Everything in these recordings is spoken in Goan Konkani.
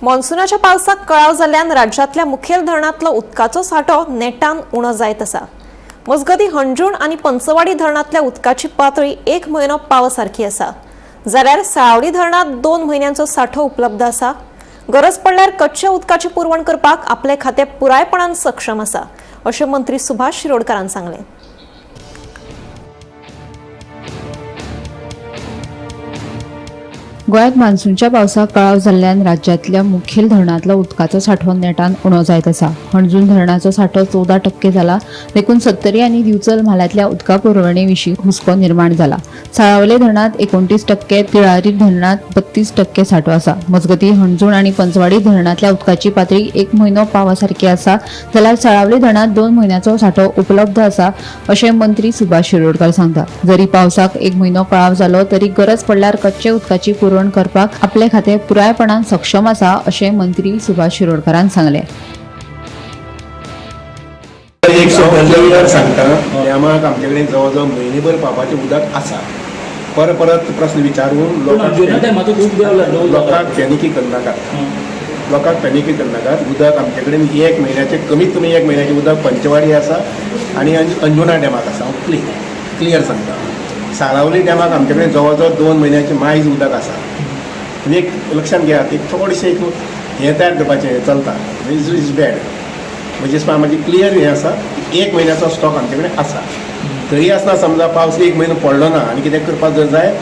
मॉन्सुनाच्या पावसाक कळाव जाल्ल्यान राज्यांतल्या मुखेल धरणांतलो उदकाचो सांठो नेटान उणो जायत आसा. मजगतीं हणजूण आनी पंचवाडी धरणांतल्या उदकाची पातळी एक म्हयनो पाव सारकी आसा, जाल्यार साळावली धरणांत 2 म्हयन्यांचो सांठो उपलब्ध आसा. गरज पडल्यार कच्च्या उदकाची पुरवण करपाक आपले खातें पुरायपणान सक्षम आसा, अशें मंत्री सुभाष शिरोडकारान सांगलें. गोंयांत मान्सूनच्या पावसाक कळाव जाल्ल्यान राज्यांतल्या मुखेल धरणांतलो उदकाचो सांठो नेटान उणो जायत आसा. हणजूण धरणाचो सांठो 14% जाला, देखून सत्तरी आनी दिवचल म्हालांतल्या उदका पुरवणे विशीं हुस्को निर्माण जाला. साळावले धरणांत 29%, तिळारी धरणांत 32% सांठो आसा. मजगतीं हणजूण आनी पंचवाडी धरणांतल्या उदकाची पातळी 1 म्हयनो पावा सारकी आसा, जाल्यार साळावले धरणांत 2 म्हयन्याचो सांठो उपलब्ध आसा, अशें मंत्री सुभाष शिरोडकार सांगता. जरी पावसाक 1 म्हयनो कळाव जालो तरी गरज पडल्यार कच्चे उदकाची पुरवण करपाक आपले खातें पुरायपणान सक्षम आसा, अशें मंत्री सुभाष शिरोडकारान सांगलें. एक क्लियर सांगता, डॅमाक आमचे कडेन जवळ जवळ म्हयनेभर पावपाचें उदक आसा. परत परत प्रस्न विचारून लोकांक पॅनिकी करनाकात, लोकांक पॅनिकी करनाकात. उदक आमचे कडेन 1 म्हयन्याचें, कमीत कमी 1 म्हयन्याचें उदक पंचवाडी आसा आनी अंजुना डॅमाक आसा. हांव क्लियर सांगता. साळावली डॅमाक आमचे कडेन जवळ जवळ 2 म्हयन्याचें मायज उदक आसा. एक लक्षांत घेयात, एक थोडेशें एक हें तयार करपाचें चलता, is is bad. म्हणजे म्हाजी क्लियर हें आसा, 1 म्हयन्याचो स्टॉक आमचे कडेन आसा. तरी आसतना समजा पावस 1 म्हयनो पडलो ना आनी कितें करपाक जर जाय,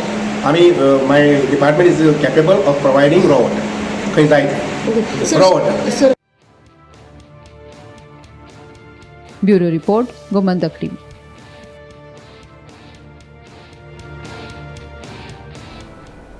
आमी my department is capable of providing raw water खंय जाय थंय raw water. Bureau report, Gomantak TV.